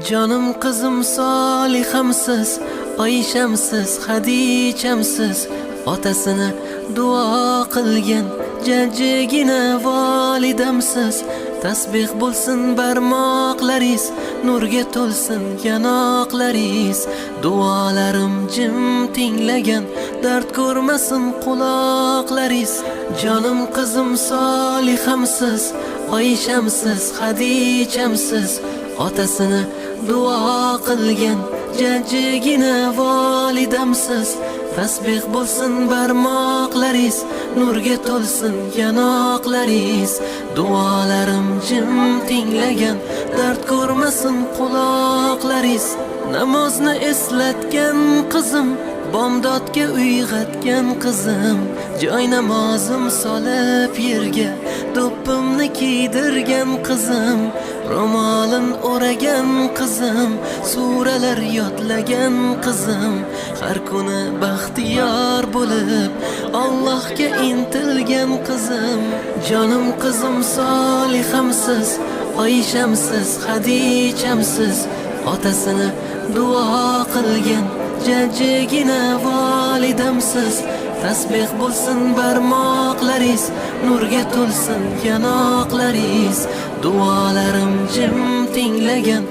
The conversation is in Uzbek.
Jonim qizim solihamsiz, Oyshamsiz, Hadichamsiz. Otasini duo qilgan jajjigina volidamsiz. Tasbih bo'lsin barmoqlaringiz, nurga to'lsin yanoqlaringiz. Duolarim jim tinglagan, dard ko'rmasin quloqlaringiz. Jonim qizim solihamsiz, Oyshamsiz, Hadichamsiz. Otasini duo qilgan jajjigina volidamsiz. Tasbih bo'lsin barmoqlaringiz, nurga to'lsin yanoqlaringiz. Duolarim jim tinglagan, dard ko'rmasin quloqlaringiz. Namozni eslatgan qizim, bomdodga uyg'otgan qizim. Joy namozim solib yerga, do'ppimni kiydirgan qizim. Ro'molin o'ragan qizim, suralar yodlagan qizim. Har kuni baxtiyor bo'lib, Allohga intilgan qizim. Jonim qizim solihamsiz, Oyshamsiz, Hadichamsiz. Otasini duo qilgan jajjigina volidamsiz. Tasbih bo'lsin barmoqlaringiz, nurga to'lsin yanoqlaringiz. Duolarim jim tinglagan.